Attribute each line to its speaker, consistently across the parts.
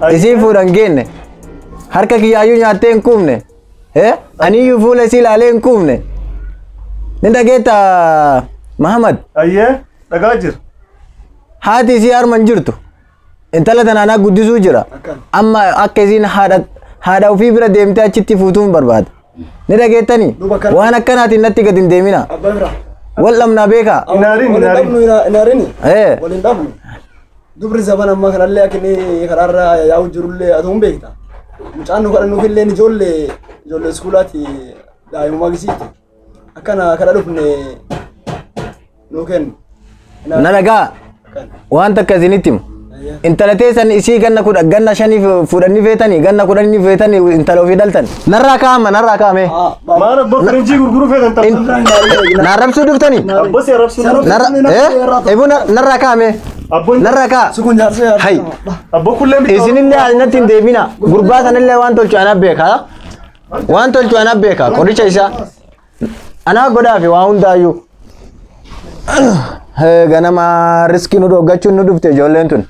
Speaker 1: Isiin fuudhan geenne. Harka kiyyaayyuu nyaattee hin quufne. Eh? Aniyyuu fuula isii ilaalee hin quufne. Ni dhageetta Mahamad.
Speaker 2: Ayyee dhagaa jira.
Speaker 1: Haati isii harma hin jirtu. Intala tana anaa guddisuu jira. Amma akka isiin haadha haadha ofii bira deemtee achitti fuutuun barbaada. Ni dhageettanii?
Speaker 3: Duuba akkana-
Speaker 1: Waan akkanaatiin natti gad hin deemina.
Speaker 3: Abbaa bira.
Speaker 1: Wal dhabnaa beekaa.
Speaker 2: Hin aarin, hin
Speaker 3: Wal
Speaker 2: aarin.
Speaker 3: dhabnu hin aarini.
Speaker 1: Eh.
Speaker 3: Wal hin dhabnu. Dubri zaman ammaa kanallee akka inni karaarra yaa'u jirullee ati hin beekta. Mucaan nu kadhannuuf illee ijoollee ijoollee iskuulaati daa'imummaa gisiiti. Akkana kadha dhufne nuu kennu.
Speaker 1: Na dhagaa. Waan takka isinitti himu. Intala teessan isii ganna kudha ganna shanii fuudhanii feetanii ganna kudhanii feetanii intala ofii dhaltan. Narraa kaa'ama narraa kaa'ame.
Speaker 2: Maal abboo firinjii gurguruu feetan tapha.
Speaker 1: Na arrabsuu dhuftanii?
Speaker 2: Abboo si arrabsuu
Speaker 1: Narra eh ebu narraa kaa'ame.
Speaker 2: Abboo
Speaker 1: Narraa kaa'a.
Speaker 3: Sukun jaarsa
Speaker 1: Hay.
Speaker 2: abboo kulleen bitaa.
Speaker 1: Isinillee natti hin deebina. Gurbaa sanillee waan tolchu ana beeka. Waan tolchu ana beeka. Qoricha isaa. Anaa godhaafi waa hundaayyuu. Ganama riskii nu dhoggachuun nu dhufte ijoolleen tun.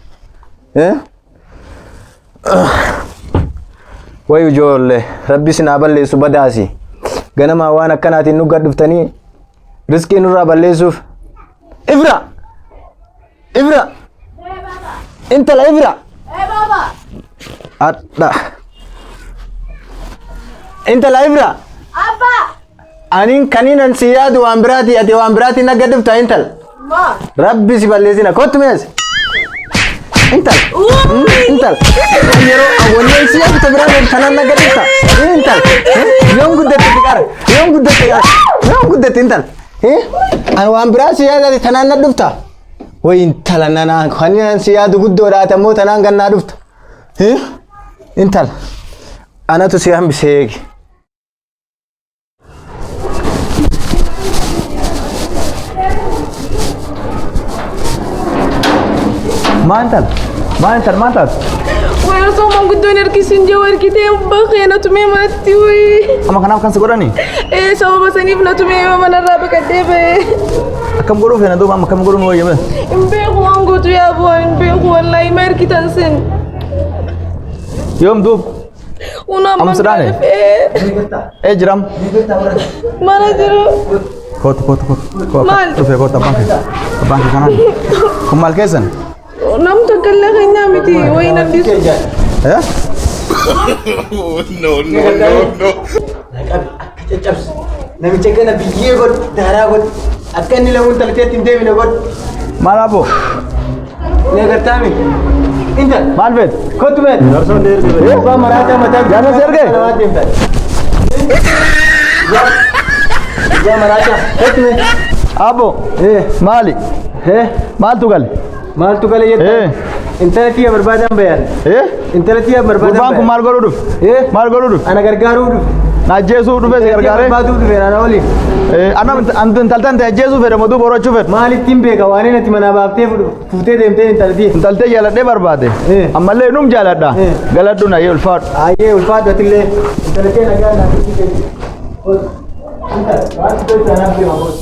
Speaker 1: Wayi ijoollee rabbi isin haa balleessu badaasi. Ganama waan akkanaatiin nu gad dhuftanii riskii nurraa balleessuuf. Ibra! Ibra! Intala Ibra! Adha. Intala Ibra! Anin kaniin an si yaadu waan biraati ati waan biraati na gad dhufta intal. Rabbi si balleessina kottu mees. Intal. Intal. Yeroo wanni si yaadu ta biraa kanaan na gad dhufta. Intal. Yoom guddatte si qara. Yoom guddatte qara. Yoom guddatte intal. Ani waan biraa si yaadu ati tanaan na dhufta. Way intala nanaa kaniin an si yaadu guddoodha ati ammoo tanaan gannaa dhufta. Intal. Anatu si hambisee eegi.
Speaker 4: Maal intal? Maal intal? Maal taate?
Speaker 5: Way osoo manguddoon ergisiin jiru ergitee bakka na tumee manatti wayii.
Speaker 4: Amma kanaaf kan si godhani?
Speaker 5: Ee sababa saniif na tumee manarraa baqadhee ba'e.
Speaker 4: Akkam godhuu feena duuba amma akkam godhuu nu wayyame?
Speaker 5: Hin beeku waan gootu yaa bu'aan hin beeku wallaahi ma ergitan sin.
Speaker 4: Yoom duub?
Speaker 5: Una
Speaker 4: Amma sidaane? Ee jiram.
Speaker 5: Mana jiru.
Speaker 4: Kootu kootu kootu.
Speaker 5: Maal?
Speaker 4: Dhufee kootu abbaan kee. Abbaan kee kanaan. Kun maal keessan?
Speaker 5: Nam tokko illee keenyaa miti wayii nan dhiisu.
Speaker 4: Eh?
Speaker 1: Qabi akka caccabsu. Namicha kana biyyee godhu daaraa godhu akka inni lamuun talteetti hin deebine godhu.
Speaker 4: Maal abbo?
Speaker 1: Ni agartaami. Intal.
Speaker 4: Maal feet?
Speaker 1: Kottu mee. Abbaa maraataa mataa.
Speaker 4: Jaarsa si ergee?
Speaker 1: Namaa deemta. Abbaa maraataa. Kottu mee.
Speaker 4: Abbo.
Speaker 1: Eh.
Speaker 4: Maali?
Speaker 1: Eh.
Speaker 4: Maaltu gale?
Speaker 1: Maaltu gale jettaa?
Speaker 4: Eh.
Speaker 1: Intala tiyya barbaadan bayaan.
Speaker 4: Eh?
Speaker 1: Intala tiyya barbaadan
Speaker 4: Gurbaan kun maal godhuu dhufe?
Speaker 1: Eh?
Speaker 4: Maal godhuu dhufe?
Speaker 1: Ana gargaaruu dhufe.
Speaker 4: Na ajjeesuu dhufe si gargaaree?
Speaker 1: Barbaaduu dhufe ana waliin.
Speaker 4: Eh, ana intaltan ta'e ajjeesuu fedhe moo duuba horachuu fedhe?
Speaker 1: Maalittiin beeka waan inni ati manaa baaftee fuutee deemtee intala tiyya.
Speaker 4: Intaltee jaaladhee barbaade.
Speaker 1: Eh.
Speaker 4: Ammallee num jaaladha.
Speaker 1: Eh.
Speaker 4: Galadhu na yee ulfaadhu.
Speaker 1: Ayyee ulfaadhu atillee. Intala tiyya nagaa naa fi Intala waan si tolchu anaaf deema kootu.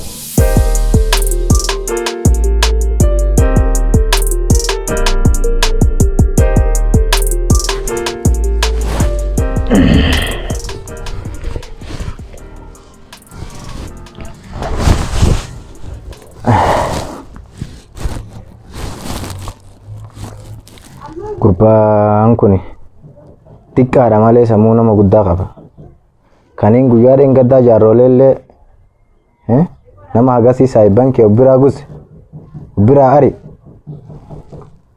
Speaker 1: Gurbaan kun xiqqaadha malee sammuu nama guddaa qaba. Kaniin guyyaa dheengaddaa jaarrolee illee nama hagasii saayibban kee of biraa guse of biraa ari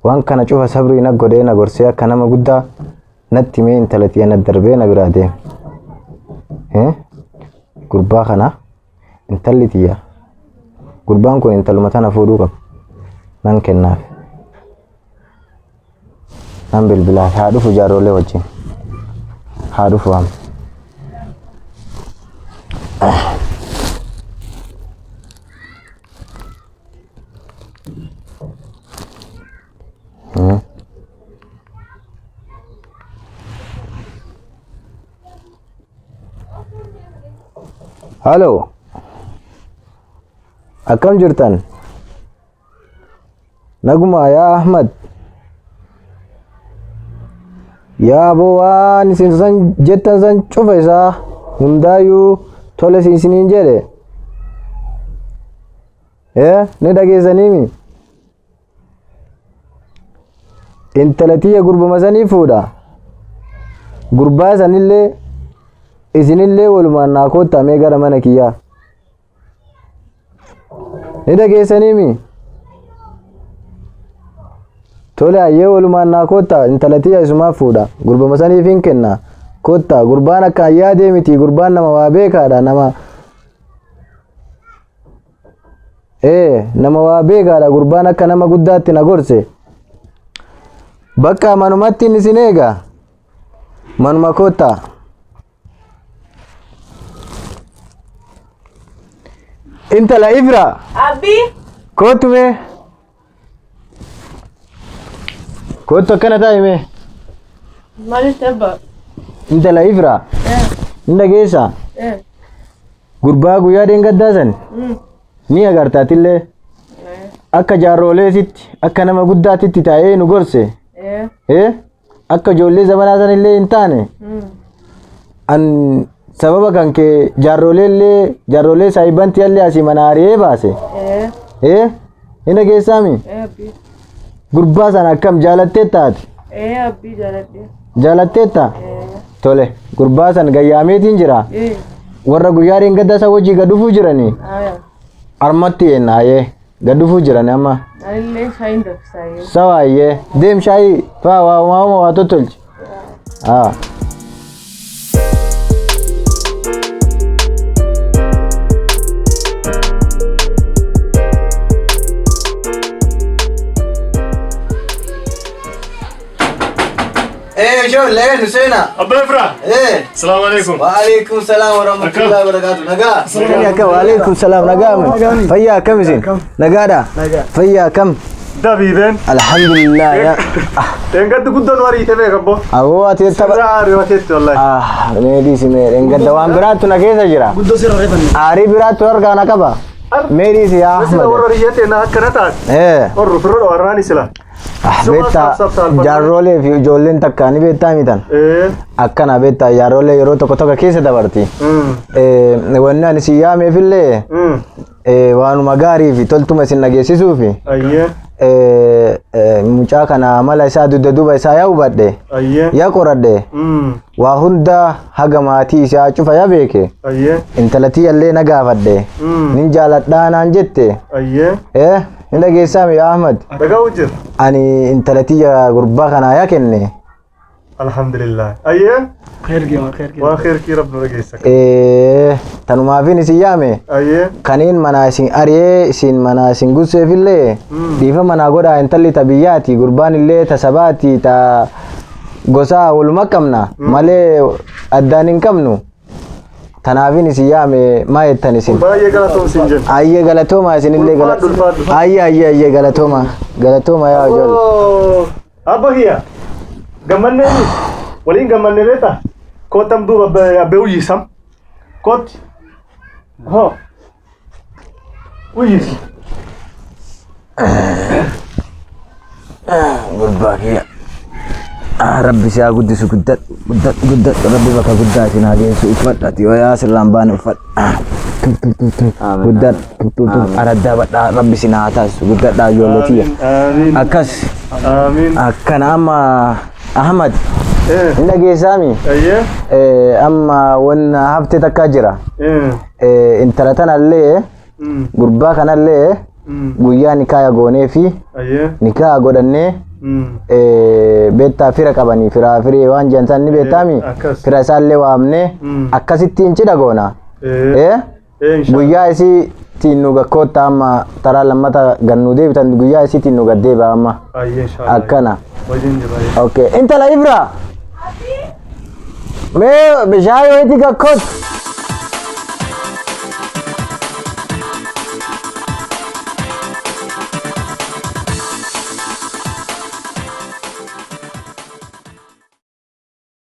Speaker 1: waan kana cufa sabrii na godhee na gorsee akka nama guddaa natti mee intala tiyya na darbee na biraa deeme. Gurbaa kana intalli tiyya gurbaan kun intaluma tana fuudhuu qaba nan kennaaf. Nan bilbilaaf haa dhufu jaarrolee wajjin haa dhufu amma. Halo. Akkam jirtan? Naguma yaa Ahmad. Yaa aboo waan isin san jettan san cufa isaa hundaayyuu tole isiniin jedhe. Ee ni dhageessaniimi. Intala tiyya gurbuma sanii fuudha. Gurbaa sanillee isinillee walumaan naa koottaa mee gara mana kiyyaa. Ni dhageessaniimi. Tole hayyee walumaan naa koottaa intala tiyya isumaaf fuudha. Gurbuma saniif hin kenna. Koottaa gurbaan akka yaadee miti gurbaan nama waa beekaadha nama Ee, nama waa beekaadha gurbaan akka nama guddaatti na gorse. Bakka manumatti inni isin eega. Manuma koottaa. Intala Ifra
Speaker 5: Abbi.
Speaker 1: koottu mee. Koottu akkana taa'i mee.
Speaker 5: Maaliif abba?
Speaker 1: Intala Ifra hin dhageessaa. Gurbaa guyyaa dheengaddaa san ni agarta atillee akka jaarroleetitti akka nama guddaatitti taa'ee nu gorse. Eh? Akka ijoollee zamanaa san illee hin taane. An sababa kan kee jaarrolee illee jaarrolee saahibantii illee asii mana ari'ee baase. Eh? Hin dhageessaami? Gurbaa sana akkam jaalattee taate?
Speaker 5: Abbii jaaladhe.
Speaker 1: Jaalatteetta? Tole gurbaa san gayyaameetiin jira. Warra guyyaa dheengaddaa isa wajjii gad dhufuu jiranii. Armatti eennaayee gad dhufuu jirani amma.
Speaker 5: Anillee shaayiin danfisaayee.
Speaker 1: Sawaayyee deem shaayii faa waa waa waa tottolchi. Haa. Eh, ijoollee nu seenaa.
Speaker 2: Abbaa Ifraa.
Speaker 1: Eh.
Speaker 2: Salaamu alaikum.
Speaker 1: Waalaikum salaam warahmatullahi wabarakatuh. Nagaa. Akka waalaikum salaam nagaa. Fayyaa akkam isin? Nagaadha. Fayyaa akkam?
Speaker 2: Dabiibeen.
Speaker 1: Alhamdulillah. Ya.
Speaker 2: Dheengaddi guddoon wariite beeka abbo.
Speaker 1: Aboo ati tapha.
Speaker 2: Sirraa ariifateetti wallahi.
Speaker 1: Ah, mee dhiisi mee dheengadda waan biraattu na keessa jira.
Speaker 3: Guddoo sirra reefanne.
Speaker 1: Aarii biraattu harkaa na qaba. Mee dhiisi yaa
Speaker 2: Sila
Speaker 1: Ahmad.
Speaker 2: warra riyyate na akkana taate.
Speaker 1: Eh.
Speaker 2: Warra firra warraani sila.
Speaker 1: Ah, beektaa jaarrolee fi ijoolleen takka ni beektaa mitan.
Speaker 2: Eh.
Speaker 1: Akkana beektaa jaarrolee yeroo tokko tokko keessa dabarti. Eh, wanni ani si yaameefillee eh, waanuma gaarii fi toltuma isin dhageessisuufi.
Speaker 2: Ayyee.
Speaker 1: Eh, eh, mucaa kana amala isaa dugda duuba isaa yaa hubadhe
Speaker 2: Ayyee.
Speaker 1: yaa qoradhe waa hunda haga maatii isaa cufa yaa beeke
Speaker 2: Ayyee.
Speaker 1: intala tiyyallee na gaafadhe nin jaaladhaa naan jette
Speaker 2: Ayyee.
Speaker 1: eh ni dhageessaami yaa Ahmad
Speaker 2: Dhagaa jira.
Speaker 1: ani intala tiyya gurbaa kanaa yaa kenne
Speaker 2: Alhamdulillah. Ayyee.
Speaker 3: Khair kee waan khair kee.
Speaker 2: Waan khair kii rabbi nu dhageessa.
Speaker 1: Eh, tanumaafin isin yaame
Speaker 2: Ayyee.
Speaker 1: kaniin manaa isin ari'ee isin manaa isin gusseefillee dhiifa manaa godhaa intalli ta biyyaati gurbaan illee ta sabaati ta gosaa waluma qabna malee addaan hin qabnu tanaafin isin yaame maa jettan isin
Speaker 2: Baay'ee galatoom siin jenna.
Speaker 1: ayyee galatooma isinillee
Speaker 2: Ulfaadhu, ulfaadhu.
Speaker 1: ayyee ayyee ayyee galatooma galatooma yaa ijoollee
Speaker 2: Oh, Abba kiyya. Gammannee waliin gammannee beektaa? Koottam duuba abbee uwwisam. Kootti. Hoo. Uwwisi.
Speaker 1: Gurbaa kiyya. Ah, Rabbi si haa guddisu guddadhu guddadhu guddadhu Rabbi bakka guddaa isin haa geessu uffadhu ati yoo yaa sirraan baane uffadhu. Ah, tuf tuf tuf tuf guddadhu tuf tuf tuf araddaa badhaa Rabbi isin haa taasisu guddadhaa ijoollee tiyya.
Speaker 2: Amiin.
Speaker 1: Akkas
Speaker 2: Amiin.
Speaker 1: akkana amma Ahmad
Speaker 2: Eh.
Speaker 1: hin dhageessaami
Speaker 2: Ayyee.
Speaker 1: Eh, amma wanna hafte takka jira.
Speaker 2: Eh.
Speaker 1: Eh, intala tanallee gurbaa kanallee guyyaa nikaaya goonee fi
Speaker 2: Ayyee.
Speaker 1: nikaa godhannee eh, beektaa fira qabanii firaa firii waan jedhan san ni beektaami
Speaker 2: Akkas.
Speaker 1: fira isaallee waamnee akkasittiin cidha goona.
Speaker 2: Eh.
Speaker 1: Eh,
Speaker 2: Eh, inshallah.
Speaker 1: guyyaa isiitiin nu gakkoottaa amma taraa lammata gannuu deebitan guyyaa isiitiin nu gaddeeba amma
Speaker 2: Ayyee inshallah.
Speaker 1: akkana.
Speaker 2: Wajjin jira. Ayyee.
Speaker 1: Okay, intala Ibra. Mee bishaan wayitii gakkoot.